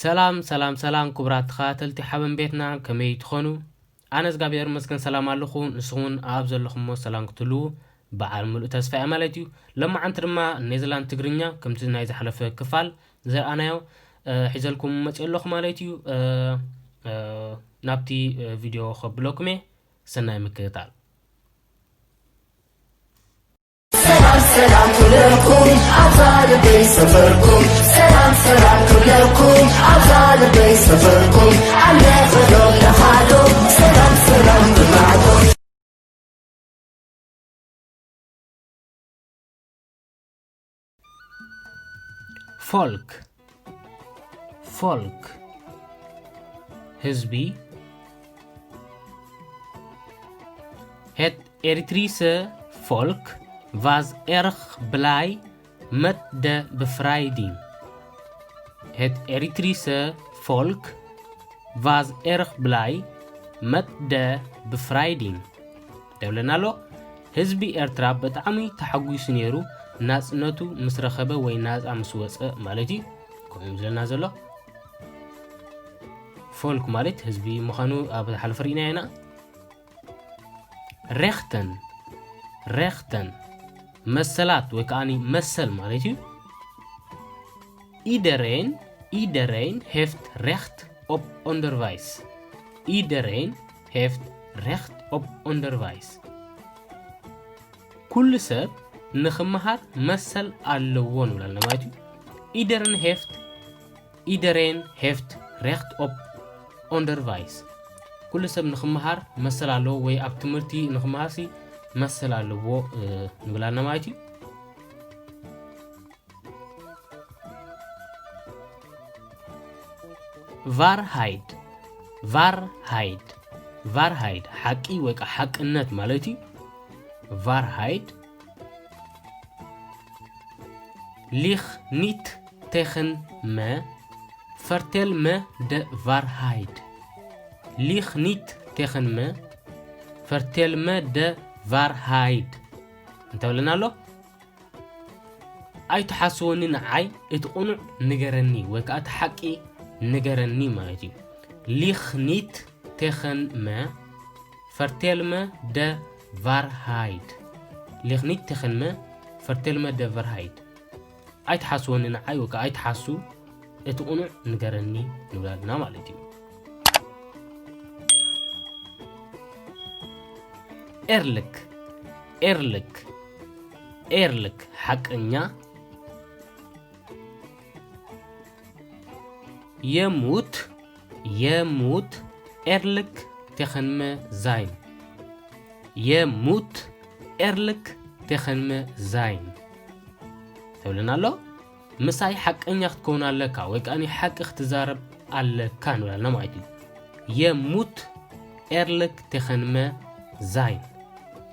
ሰላም ሰላም ሰላም፣ ክቡራት ተኸታተልቲ ሓበን ቤትና፣ ከመይ ትኾኑ? ኣነ እግዚኣብሔር ይመስገን ሰላም ኣለኹ። ንስኹም እውን ኣብ ዘለኹሞ ሰላም ክትህልዉ በዓል ምሉእ ተስፋ እየ ማለት እዩ። ለማዓንቲ ድማ ኔዘርላንድ ትግርኛ ከምቲ ናይ ዝሓለፈ ክፋል ዘርኣናዮ ሒዘልኩም መፅእ ኣለኹ ማለት እዩ። ናብቲ ቪድዮ ከብለኩም እየ። ሰናይ ምክትታል። ሰላም ሰላም ኩለኩም ኣብዛ ልበይ ሰፈርኩም። ሰላም ሰላም ኩለኩም ኣብዛ ልበይ ሰፈርኩም። ኣለፈሎም ለኻሎም ሰላም ሰላም ብማዕዶ። ፎልክ፣ ፎልክ፣ ህዝቢ። Het Eritrische volk was erg blij met de bevrijding. Het Eritrische volk was erg blij met de bevrijding. ደብለና ኣሎ። ህዝቢ ኤርትራ ብጣዕሚ ተሓጒሱ ነይሩ ናጽነቱ ምስ ረኸበ ወይ ናጻ ምስ ወጸ ማለት እዩ። ከምኡ ዝለና ዘሎ ፎልክ ማለት ህዝቢ ምዃኑ ኣብ ዝሓለፈ ርኢና ኢና። Rechten, rechten፣ መሰላት ወይ ከዓኒ መሰል ማለት እዩ። Iedereen, iedereen heeft recht op onderwijs. Iedereen heeft recht op onderwijs. ኩሉ ሰብ ንኽመሃር መሰል ኣለዎ ንብላልና ማለት እዩ። Iedereen heeft, iedereen heeft recht op onderwijs. ኩሉ ሰብ ንኽመሃር መሰል ኣለዎ ወይ ኣብ ትምህርቲ ንኽመሃርሲ መሰል ኣለዎ ንብላልና ማለት እዩ። Waarheid, Waarheid, Waarheid፣ ሓቂ ወይ ከዓ ሓቅነት ማለት እዩ። Waarheid ሊኽ ኒት ቴኽን መ ፈርቴል መ ደ ቫርሃይድ። ሊኽ ኒት ቴኽን መ ፈርቴል መ ደ ቫርሃይድ እንተብለና ኣሎ። ኣይትሓስወኒ ንዓይ እቲ ቁኑዕ ንገረኒ ወይ ከዓ እቲ ሓቂ ንገረኒ ማለት እዩ። ሊኽኒት ቴኸን መ ፈርቴልመ ደ ቫርሃይድ። ሊኽኒት ቴኸን መ ፈርቴልመ ደ ቫርሃይድ። ኣይትሓስወኒ ንዓይ ወይ ከዓ ኣይትሓሱ እቲ ቁኑዕ ንገረኒ ንብላልና ማለት እዩ። ኤርልክ ኤርልክ ኤርልክ ሓቀኛ። የሙት የሙት ኤርልክ ቴኸንመ ዛይን። የሙት ኤርልክ ቴኸንመ ዛይን ተብለና ኣሎ። ምሳይ ሓቀኛ ክትከውን ኣለካ ወይ ከዓ ሓቂ ክትዛረብ ኣለካ ንብላልና ማለት እዩ። የሙት ኤርልክ ቴኸንመ ዛይን።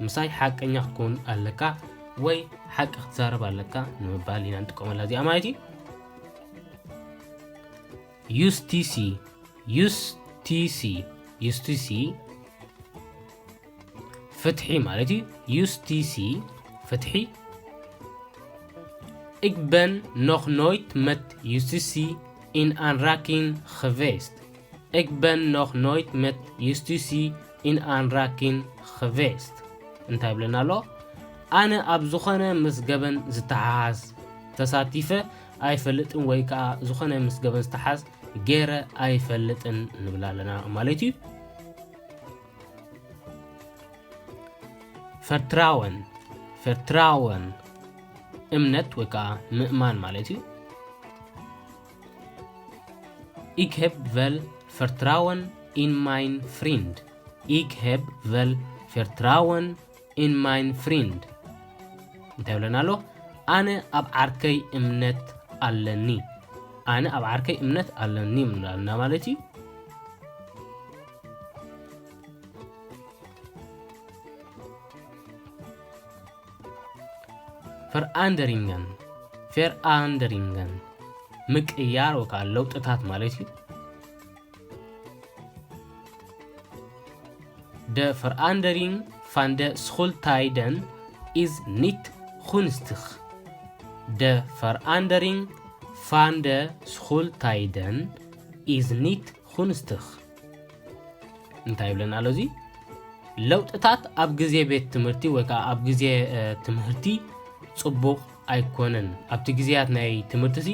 ምሳይ ሓቀኛ ክትከውን ኣለካ ወይ ሓቂ ክትዛረብ ኣለካ ንምባል ኢና ንጥቀመላ እዚኣ ማለት እዩ። ዩስቲሲ ዩስቲሲ ዩስቲሲ ፍትሒ ማለት እዩ። ዩስቲሲ ፍትሒ። Ik ben nog nooit met justitie in aanraking geweest. Ik ben nog nooit met justitie in aanraking geweest. እንታይ ይብለና ኣሎ? ኣነ ኣብ ዝኾነ ምስ ገበን ዝተሓሓዝ ተሳቲፈ ኣይፈልጥን ወይ ከዓ ዝኾነ ምስ ገበን ዝተሓዝ ገይረ ኣይፈልጥን ንብል ኣለና ማለት እዩ። ፈርትራወን ፈርትራወን እምነት ወይ ከዓ ምእማን ማለት እዩ። Ik heb wel vertrouwen in mijn vriend. Ik heb wel vertrouwen in mijn vriend. እንታይ ይብለና ኣሎ? ኣነ ኣብ ዓርከይ እምነት ኣለኒ። ኣነ ኣብ ዓርከይ እምነት ኣለኒ ምናልና ማለት እዩ። Veranderingen veranderingen ምቅያር ወይ ከዓ ለውጥታት ማለት እዩ። De verandering van de schooltijden is niet gunstig. De verandering van de schooltijden is niet gunstig. እንታይ ይብለና ኣሎ እዚ? ለውጥታት ኣብ ግዜ ቤት ትምህርቲ ወይ ከዓ ኣብ ግዜ ትምህርቲ ፅቡቕ ኣይኮነን። ኣብቲ ግዜያት ናይ ትምህርቲ ሲ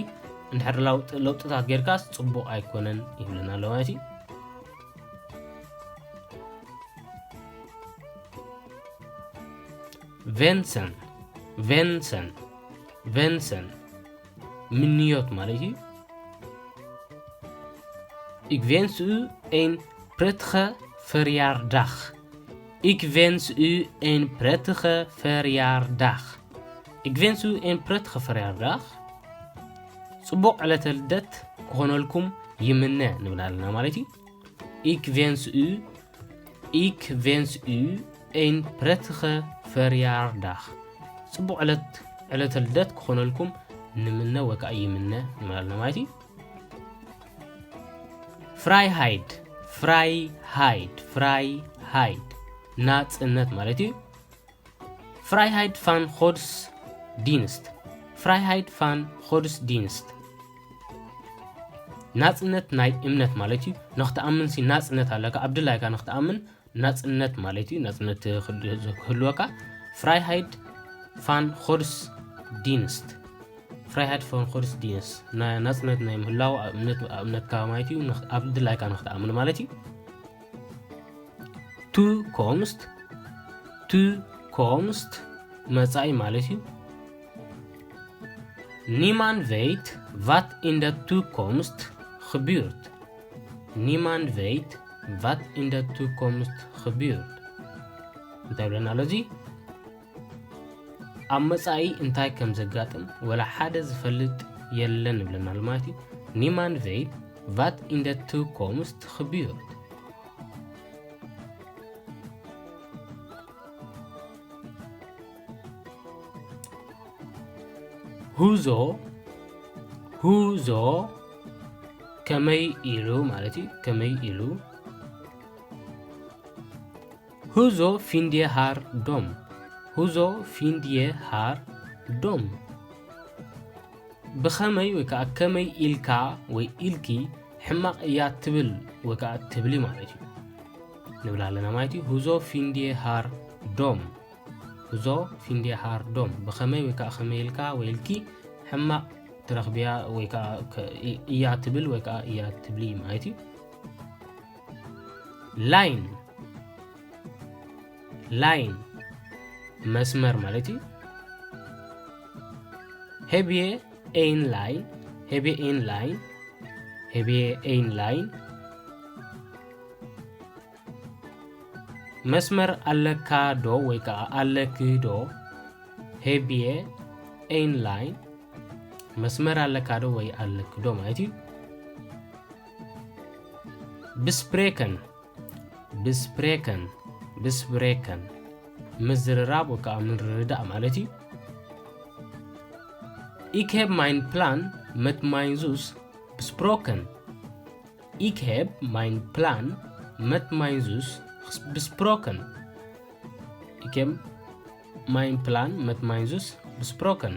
እንድሕር ለውጥታት ጌርካስ ፅቡቕ ኣይኮነን ይብለና ኣሎ ማለት እዩ። Wensen, wensen, wensen, ምንዮት ማለት እዩ። Ik wens u een prettige verjaardag. Ik wens u een prettige verjaardag. Ik wens u een prettige verjaardag. ፅቡቕ ዕለተ ልደት ክኾነልኩም ይምነ ንብል ኣለና ማለት እዩ። Ik wens u, ik wens u een prettige verjaardag. ፅቡቕ ዕለት ዕለተ ልደት ክኾነልኩም ንምነ ወይ ከዓ ይምነ ንብል ኣለና ማለት እዩ። Vrijheid, vrijheid, vrijheid, ናፅነት ማለት እዩ። Vrijheid van godsdienst, vrijheid van godsdienst, ናፅነት ናይ እምነት ማለት እዩ። ንክትኣምን ሲ ናፅነት ኣለካ። ኣብ ድላይካ ንክትኣምን ናፅነት ማለት እዩ። ናፅነት ክህልወካ። Vrijheid van godsdienst, vrijheid van godsdienst፣ ናፅነት ናይ ምህላው ኣብ እምነትካ ማለት እዩ። ኣብ ድላይካ ንክትኣምን ማለት እዩ። Toekomst, toekomst፣ መጻኢ ማለት እዩ። Niemand weet wat in de toekomst gebeurt. Niemand weet wat in de toekomst gebeurt. እንታይ ብለና ኣሎ እዚ? ኣብ መጻኢ እንታይ ከም ዘጋጥም ወላ ሓደ ዝፈልጥ የለን ይብለና ኣሎ ማለት እዩ። Niemand weet wat in de toekomst gebeurt. Hoezo, hoezo፣ ከመይ ኢሉ ማለት እዩ። ከመይ ኢሉ። Hoezo vind je haar dom? Hoezo vind je haar dom? ብኸመይ ወይ ከዓ ከመይ ኢልካ ወይ ኢልኪ ሕማቕ እያ ትብል ወይ ከዓ ትብሊ ማለት እዩ ንብል ኣለና ማለት እዩ። Hoezo vind je haar dom? Hoezo vind je haar dom? ብኸመይ ወይ ከዓ ከመይ ኢልካ ወይ ኢልኪ ሕማቕ ትረኽብያ ወይ ከዓ እያ ትብል ወይ ከዓ እያ ትብሊ ማለት እዩ። Lijn፣ lijn፣ መስመር ማለት እዩ። Heb je een lijn? Heb je een lijn? Heb je een lijn? መስመር ኣለካ ዶ ወይ ከዓ ኣለኪ ዶ? Heb je een lijn? መስመር ኣለካ ዶ ወይ ኣለኪ ዶ ማለት እዩ። Bespreken፣ bespreken፣ bespreken፣ ምዝርራብ ወይ ከዓ ምርድዳእ ማለት እዩ። Ik heb mijn plan met mijn zus besproken. Ik heb mijn plan met mijn zus besproken. Ik heb mijn plan met mijn zus besproken.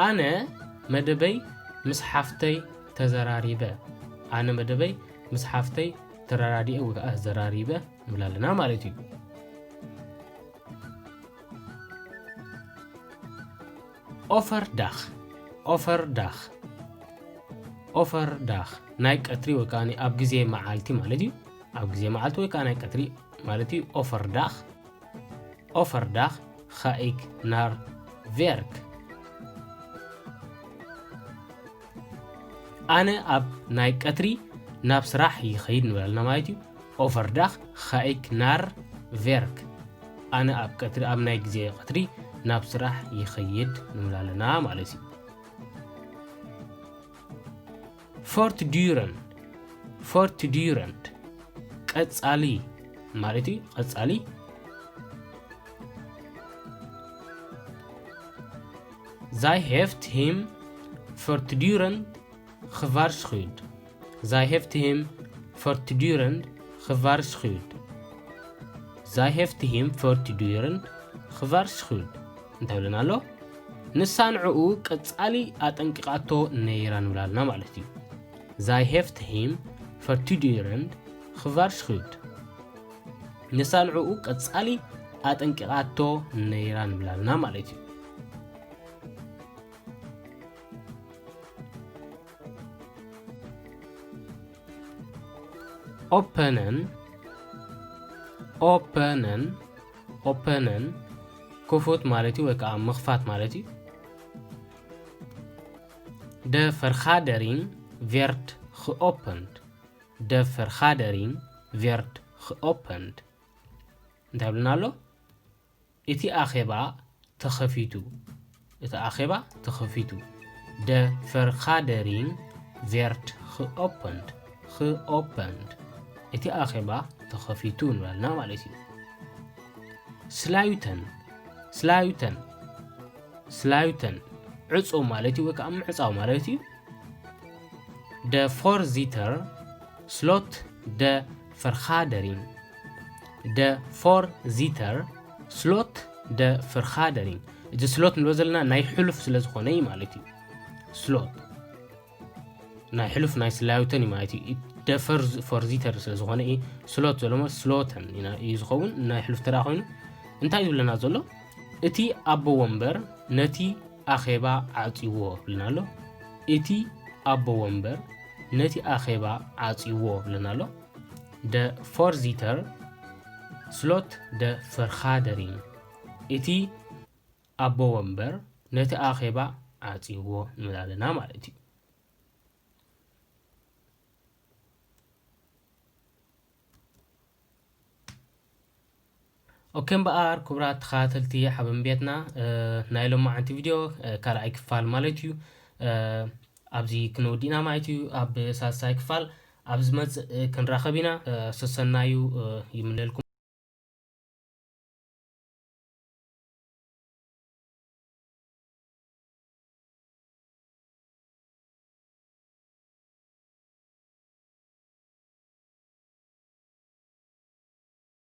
ኣነ መደበይ ምስ ሓፍተይ ተዘራሪበ። ኣነ መደበይ ምስ ሓፍተይ ተራዳዲኤ ወይ ከዓ ተዘራሪበ ንብል ኣለና ማለት እዩ። Overdag፣ overdag፣ overdag፣ ናይ ቀትሪ ወይ ከዓ ኣብ ግዜ መዓልቲ ማለት እዩ። ኣብ ግዜ መዓልቲ ወይ ከዓ ናይ ቀትሪ ማለት እዩ። Overdag፣ overdag ga ik naar werk. ኣነ ኣብ ናይ ቀትሪ ናብ ስራሕ ይኸይድ ንብል ኣለና ማለት እዩ። Overdag ga ik naar werk. ኣነ ኣብ ቀትሪ፣ ኣብ ናይ ግዜ ቀትሪ ናብ ስራሕ ይኸይድ ንብል ኣለና ማለት እዩ። Voortdurend፣ voortdurend፣ ቀጻሊ ማለት እዩ። ቀጻሊ። Zij heeft hem voortdurend gewaarschuwd. Zij heeft hem voortdurend gewaarschuwd. Zij heeft hem voortdurend gewaarschuwd. እንታይ ብለና ኣሎ? ንሳ ንዕኡ ቀጻሊ ኣጠንቂቓቶ ነይራ ንብላልና ማለት እዩ። Zij heeft hem voortdurend gewaarschuwd. ንሳ ንዕኡ ቀጻሊ ኣጠንቂቓቶ ነይራ ንብላልና ማለት እዩ። Openen, openen, openen ክፉት ማለት እዩ፣ ወይ ከዓ ምኽፋት ማለት እዩ። De vergadering werd geopend. De vergadering werd geopend. እንታይ ብልና ኣሎ? እቲ ኣኼባ ተኸፊቱ። እቲ ኣኼባ ተኸፊቱ። De vergadering werd geopend. Geopend። እቲ ኣኼባ ተኸፊቱ ንበልና ማለት እዩ። Sluiten, sluiten, sluiten። ዕጹ ማለት እዩ፣ ወይ ከዓ ምዕጻው ማለት እዩ። De voorzitter sloot de vergadering. De voorzitter sloot de vergadering. እቲ ስሎት ንብሎ ዘለና ናይ ሕሉፍ ስለ ዝኾነ እዩ ማለት እዩ። ስሎት ናይ ሕሉፍ ናይ ስላዩተን እዩ ማለት እዩ። De voorzitter ስለ ዝኾነ እዩ ስሎት ዘሎ ማለት ስሎተን እዩ ዝኸውን። ናይ ሕሉፍ ተራ ኮይኑ እንታይ ዝብለና ዘሎ? እቲ ኣቦ ወንበር ነቲ ኣኼባ ዓጽይዎ ብልና ኣሎ። እቲ ኣቦ ወንበር ነቲ ኣኼባ ዓጽይዎ ብልና ኣሎ። De voorzitter sloot de vergadering. እቲ ኣቦ ወንበር ነቲ ኣኼባ ዓጽይዎ ንብል ኣለና ማለት እዩ። ኦኬ እምበኣር ክቡራት ተኸታተልቲ ሓበን ቤትና፣ እ፣ ናይ ሎማዓንቲ ቪድዮ፣ እ፣ ካልኣይ ክፋል ማለት እዩ፣ እ፣ ኣብዚ ክንወዲእና ማለት እዩ። ኣብ ሳልሳይ ክፋል ኣብ ዝመጽእ፣ እ፣ ክንራኸብ ኢና። እ፣ ሰሰናዩ፣ እ፣ ይምነልኩም።